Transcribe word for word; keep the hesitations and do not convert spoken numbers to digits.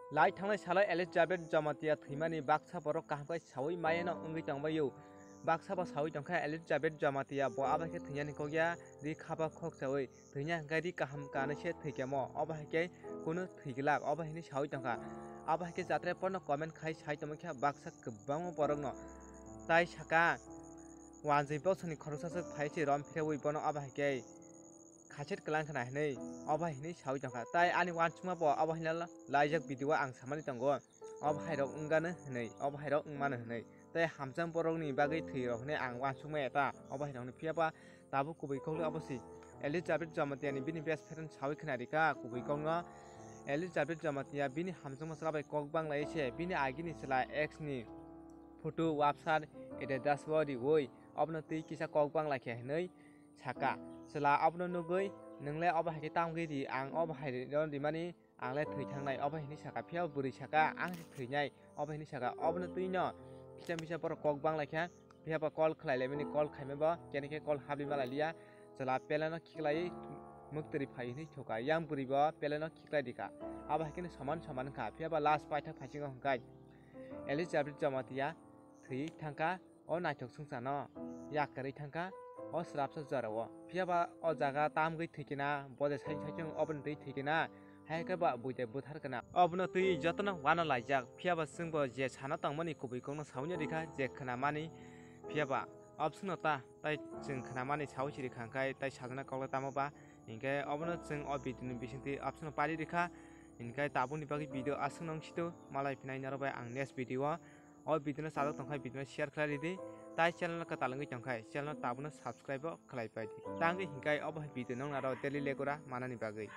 Lai thanglai salo Elizabeth Jamatia thwimani baksa borok kaham khe saui mayano wngwi tongbaio. Baksa bo saui tongkha Elizabeth Jamatia bo abai khe thwinani kokya ri khaba khok saui thwina hwnkhe ri kaham kanwi se thwikyamo obo hai khe kunu thwiglak obo hinwi saui tongkha. Abo hai khe jatre porno comment khai sai tongmani khe baksa kwbangma borokno tai saka wanjwi bosongni khoroksa swk phai se rom phirwi bono obo hai khe khachit kwlang khna hinwi obo hinwi saui tongkha. Tai ani wansukma bo obo hinwi laijak video o ang samani tongo. Obo hairok wngano hinwi, obo hairok wngmano hinwi. Tai hamjang borokni bagwi thwirok hinwi ang wansukmaya ta obo hairokni. Phiya ba tabuk kubui kokno obo si Elizabeth Jamatia ni bini best friend saui khna rikha kubui kokno. Elizabeth Jamatia bini hamjakma chwla bai kok bang lai se bini agini chwla ex ni photo website status o riui obono twi kisa kok bang lai khe hinwi saka. Chwla obono nugui, "Nwng le obo hai khe tamgwi ri, ang obo hai ri-, rimani ang le thwi thangnai," obo hinwi saka. Phiya bo bwrwi saka, "Ang se thwinai," obo hinwi saka. Obono twi no kisa misa borok kok bang lai kha, phiya bo call khlai lai mani, call khaima bo kene khe call habwi ma lai liya. Chwla peleno khiklai muktwrwi phai hinwi thoka, yang bwrwi bo peleno khiklai rikha. Abo hai khe soman soman wngkha, phiya bo last paithak phaisingo hwnkhe Elizabeth Jamatia thwi thangkha. O naithok swngcharno yak kwrwi thangkha o swrapsa jorao. Phiya ba o jaga tamgwi thwikhe na, bo je saisung saisung oboni twi thwikhe na, hai khe ba buide buthar khe na. Obono twi jotono uanalaijak. Phiya ba chwngbo je sana tongmani kubui kokno saui rikha, je khnamani. Phiya ba obswngno ta tai chwng khnamani saui si rikha, hwnkhe tai sajana kokle tamo ba. Hinkhe obono chwng o video ni bisingtwi obswngno pari rikha. Hinkhe tabukni bagwi video aswkno wng sito, malai phinai norok bai ang next video o. O video no chajak tongkha, video no share khlai ridi. Tai channel no kwtal wngwi tongkha, channel no tabukno subscribe bo khlai pai di. Tangwi hinkhe obo hai video nokna rok daily legura manani bagwi.